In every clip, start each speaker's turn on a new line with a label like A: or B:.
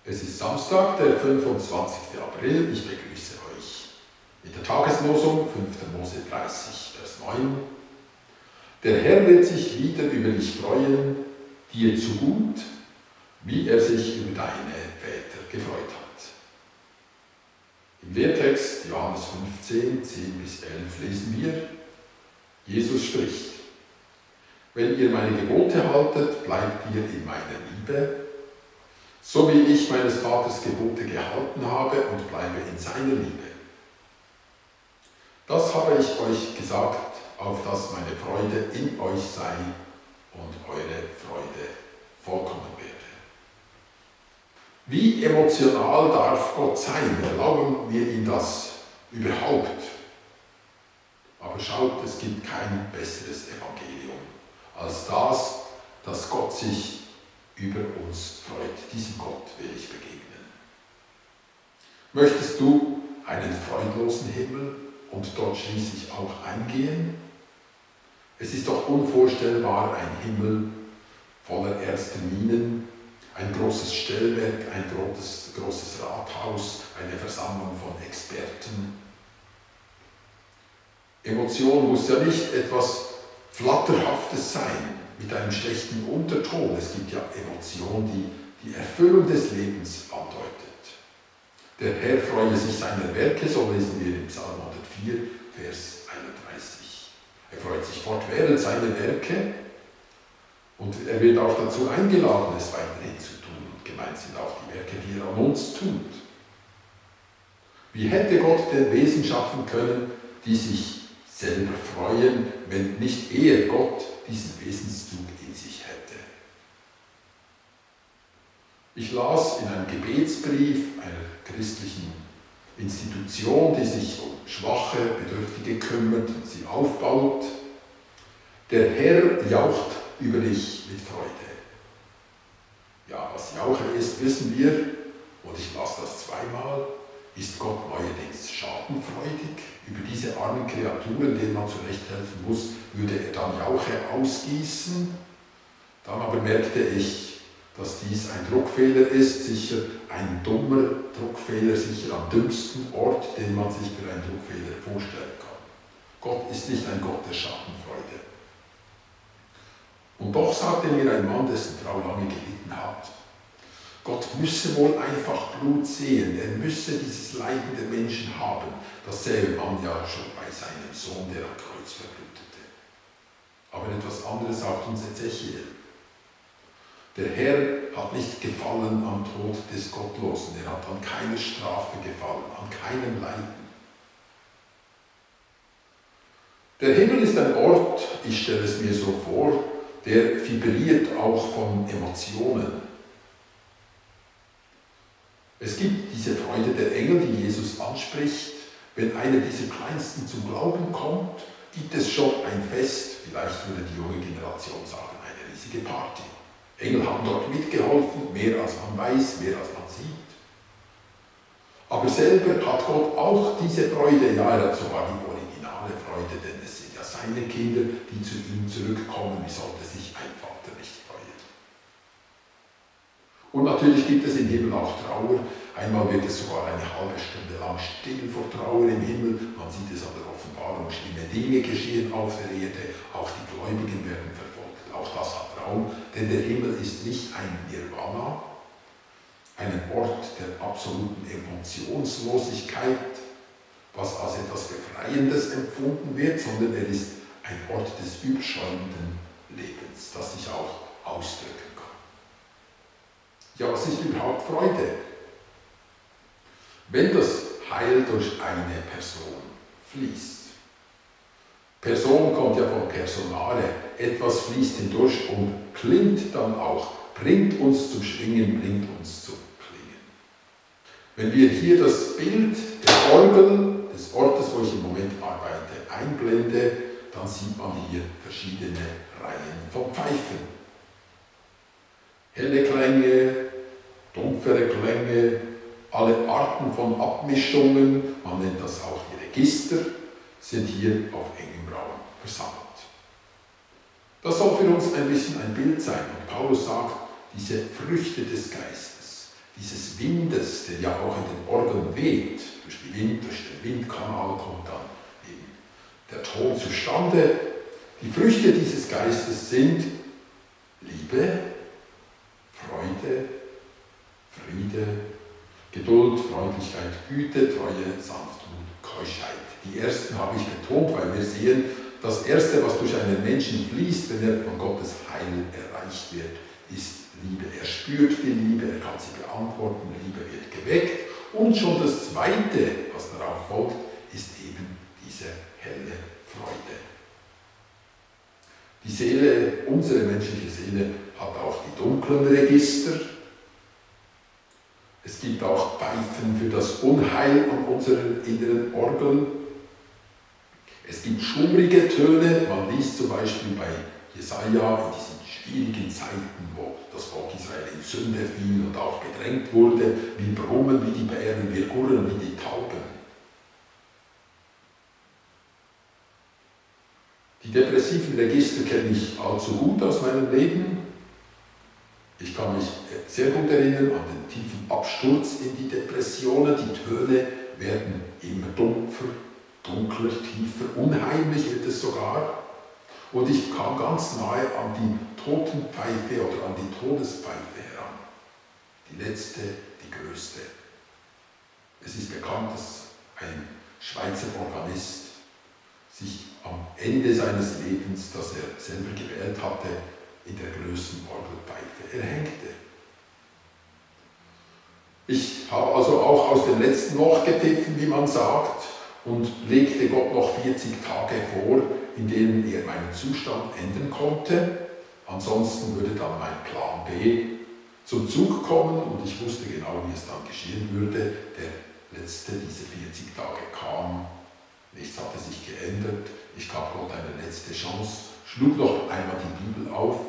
A: Es ist Samstag, der 25. April. Ich begrüße euch mit der Tageslosung 5. Mose 30, Vers 9. Der Herr wird sich wieder über dich freuen, dir zu gut, wie er sich über deine Väter gefreut hat. Im Lehrtext Johannes 15, 10 bis 11 lesen wir: Jesus spricht: Wenn ihr meine Gebote haltet, bleibt ihr in meiner Liebe, so wie ich meines Vaters Gebote gehalten habe und bleibe in seiner Liebe. Das habe ich euch gesagt, auf dass meine Freude in euch sei und eure Freude vollkommen werde. Wie emotional darf Gott sein? Erlauben wir ihm das überhaupt? Aber schaut, es gibt kein besseres Evangelium als das, dass Gott sich über uns freut. Diesem Gott will ich begegnen. Möchtest du einen freudlosen Himmel und dort schließlich auch eingehen? Es ist doch unvorstellbar, ein Himmel voller erster Minen, ein großes Stellwerk, ein großes Rathaus, eine Versammlung von Experten. Emotion muss ja nicht etwas Flatterhaftes sein, mit einem schlechten Unterton. Es gibt ja Emotionen, die Erfüllung des Lebens andeutet. Der Herr freue sich seiner Werke, so lesen wir im Psalm 104, Vers 31. Er freut sich fortwährend seiner Werke und er wird auch dazu eingeladen, es weiterhin zu tun. Und gemeint sind auch die Werke, die er an uns tut. Wie hätte Gott denn Wesen schaffen können, die sich selber freuen, wenn nicht eher Gott diesen Wesenszug in sich hätte? Ich las in einem Gebetsbrief einer christlichen Institution, die sich um schwache, Bedürftige kümmert und sie aufbaut: Der Herr jaucht über dich mit Freude. Ja, was Jauche ist, wissen wir, und ich las das zweimal. Ist Gott neuerdings schadenfreudig? Über diese armen Kreaturen, denen man zurechthelfen muss, würde er dann Jauche ausgießen? Dann aber merkte ich, dass dies ein Druckfehler ist, sicher ein dummer Druckfehler, sicher am dümmsten Ort, den man sich für einen Druckfehler vorstellen kann. Gott ist nicht ein Gott der Schadenfreude. Und doch sagte mir ein Mann, dessen Frau lange gelitten hat: Gott müsse wohl einfach Blut sehen, er müsse dieses Leiden der Menschen haben. Das sähe man ja schon bei seinem Sohn, der am Kreuz verblutete. Aber etwas anderes sagt uns Ezechiel. Der Herr hat nicht gefallen am Tod des Gottlosen, er hat an keiner Strafe gefallen, an keinem Leiden. Der Himmel ist ein Ort, ich stelle es mir so vor, der vibriert auch von Emotionen. Es gibt diese Freude der Engel, die Jesus anspricht. Wenn einer dieser Kleinsten zum Glauben kommt, gibt es schon ein Fest, vielleicht würde die junge Generation sagen, eine riesige Party. Engel haben dort mitgeholfen, mehr als man weiß, mehr als man sieht. Aber selber hat Gott auch diese Freude, ja, er hat sogar die originale Freude, denn es sind ja seine Kinder, die zu ihm zurückkommen. Wie sollte sich ein Vater nicht freuen? Und natürlich gibt es im Himmel auch Trauer. Einmal wird es sogar eine halbe Stunde lang still vor Trauer im Himmel. Man sieht es an der Offenbarung, schlimme Dinge geschehen auf der Erde. Auch die Gläubigen werden verfolgt. Auch das hat Raum, denn der Himmel ist nicht ein Nirvana, ein Ort der absoluten Emotionslosigkeit, was als etwas Befreiendes empfunden wird, sondern er ist ein Ort des überschäumenden Lebens, das sich auch ausdrücken kann. Ja, was ist überhaupt Freude? Wenn das Heil durch eine Person fließt. Person kommt ja von Personale. Etwas fließt hindurch und klingt dann auch, bringt uns zum Schwingen, bringt uns zum Klingen. Wenn wir hier das Bild der Orgel, des Ortes, wo ich im Moment arbeite, einblende, dann sieht man hier verschiedene Reihen von Pfeifen. Helle Klänge, dumpfere Klänge, alle Arten von Abmischungen, man nennt das auch Register, sind hier auf engem Raum versammelt. Das soll für uns ein bisschen ein Bild sein. Und Paulus sagt, diese Früchte des Geistes, dieses Windes, der ja auch in den Orgeln weht, durch den Windkanal kommt dann eben der Ton zustande. Die Früchte dieses Geistes sind Liebe, Freude, Friede, Geduld, Freundlichkeit, Güte, Treue, Sanftmut, Keuschheit. Die ersten habe ich betont, weil wir sehen, das Erste, was durch einen Menschen fließt, wenn er von Gottes Heil erreicht wird, ist Liebe. Er spürt die Liebe, er kann sie beantworten, Liebe wird geweckt. Und schon das Zweite, was darauf folgt, ist eben diese helle Freude. Die Seele, unsere menschliche Seele, hat auch die dunklen Register. Es gibt auch Pfeifen für das Unheil an unseren inneren Orgeln. Es gibt schummrige Töne. Man liest zum Beispiel bei Jesaja in diesen schwierigen Zeiten, wo das Volk Israel in Sünde fiel und auch bedrängt wurde, wir brummen wie die Bären, wir gurren wie die Tauben. Die depressiven Register kenne ich allzu gut aus meinem Leben. Ich kann mich sehr gut erinnern an den tiefen Absturz in die Depressionen. Die Töne werden immer dumpfer, dunkler, tiefer, unheimlich wird es sogar. Und ich kam ganz nahe an die Totenpfeife oder an die Todespfeife heran. Die letzte, die größte. Es ist bekannt, dass ein Schweizer Organist sich am Ende seines Lebens, das er selber gewählt hatte, in der größten Orgelpfeife erhängte. Ich habe also auch aus dem letzten Loch gepfiffen, wie man sagt, und legte Gott noch 40 Tage vor, in denen er meinen Zustand ändern konnte. Ansonsten würde dann mein Plan B zum Zug kommen und ich wusste genau, wie es dann geschehen würde. Der letzte, diese 40 Tage kam, nichts hatte sich geändert. Ich gab Gott eine letzte Chance, schlug noch einmal die Bibel auf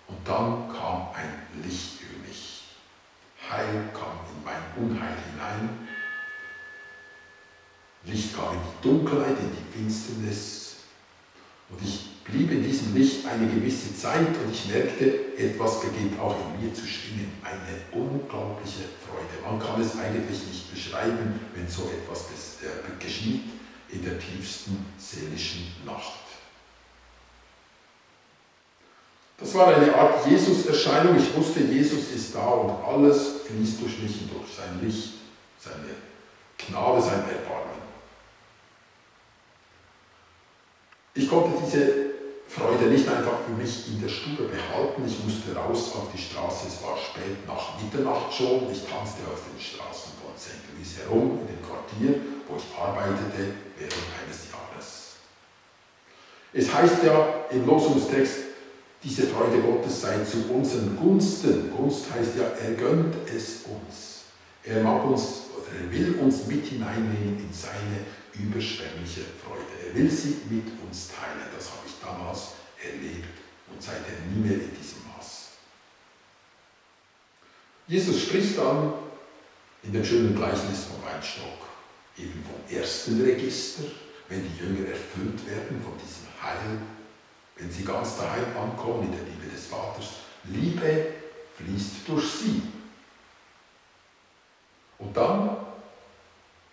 A: und dann kam ein Licht über mich. Heil kam in mein Unheil hinein. Licht kam in die Dunkelheit, in die Finsternis. Und ich blieb in diesem Licht eine gewisse Zeit und ich merkte, etwas beginnt auch in mir zu schwingen. Eine unglaubliche Freude. Man kann es eigentlich nicht beschreiben, wenn so etwas geschieht in der tiefsten seelischen Nacht. Das war eine Art Jesus-Erscheinung. Ich wusste, Jesus ist da und alles fließt durch mich hindurch. Sein Licht, seine Gnade, sein Erbarmen. Ich konnte diese Freude nicht einfach für mich in der Stube behalten. Ich musste raus auf die Straße. Es war spät nach Mitternacht schon. Ich tanzte auf den Straßen von St. Louis herum, in dem Quartier, wo ich arbeitete, während eines Jahres. Es heißt ja im Losungstext, diese Freude Gottes sei zu unseren Gunsten. Gunst heißt ja, er gönnt es uns. Er mag uns, oder er will uns mit hineinnehmen in seine überschwängliche Freude. Er will sie mit uns teilen. Das habe ich damals erlebt und seitdem nie mehr in diesem Maß. Jesus spricht dann in dem schönen Gleichnis vom Weinstock eben vom ersten Register, wenn die Jünger erfüllt werden von diesem Heil, wenn sie ganz daheim ankommen in der Liebe des Vaters. Liebe fließt durch sie. Und dann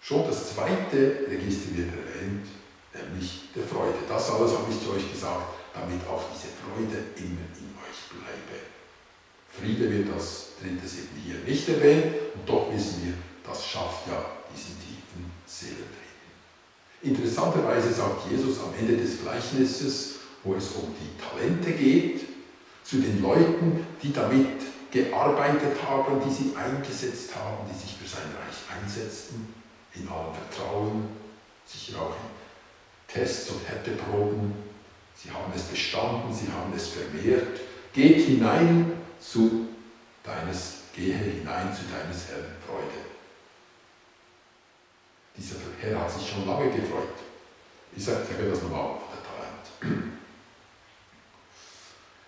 A: schon das zweite Register wird erwähnt, nämlich der Freude. Das alles habe ich zu euch gesagt, damit auch diese Freude immer in euch bleibe. Friede wird als drittes eben hier nicht erwähnt und doch wissen wir, das schafft ja diesen tiefen Seelenfrieden. Interessanterweise sagt Jesus am Ende des Gleichnisses, wo es um die Talente geht, zu den Leuten, die damit gearbeitet haben, die sie eingesetzt haben, die sich für sein Reich einsetzten, in allem Vertrauen, sicher auch in Tests und Härteproben. Sie haben es bestanden, sie haben es vermehrt. Gehe hinein zu deines Herrn Freude. Dieser Herr hat sich schon lange gefreut. Ich sage das nochmal auf der Talent.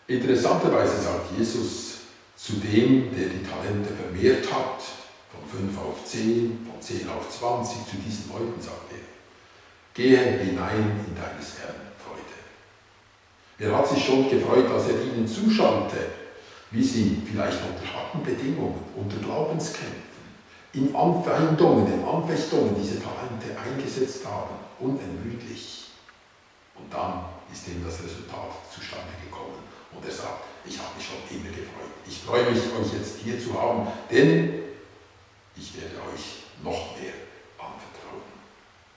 A: Interessanterweise sagt Jesus zu dem, der die Talente vermehrt hat, von 5 auf 10, von 10 auf 20, zu diesen Leuten sagt er, gehe hinein in deines Herrn Freude. Er hat sich schon gefreut, als er ihnen zuschaute, wie sie vielleicht unter harten Bedingungen, unter Glaubenskämpfen, in Anfeindungen, in Anfechtungen diese Talente eingesetzt haben, unermüdlich. Und dann ist eben das Resultat zustande gekommen. Und er sagt, ich habe mich schon immer gefreut. Ich freue mich, euch jetzt hier zu haben, denn ich werde euch noch mehr anvertrauen.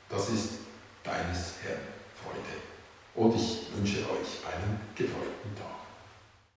A: Das ist deines Herrn Freude. Und ich wünsche euch einen gefrönen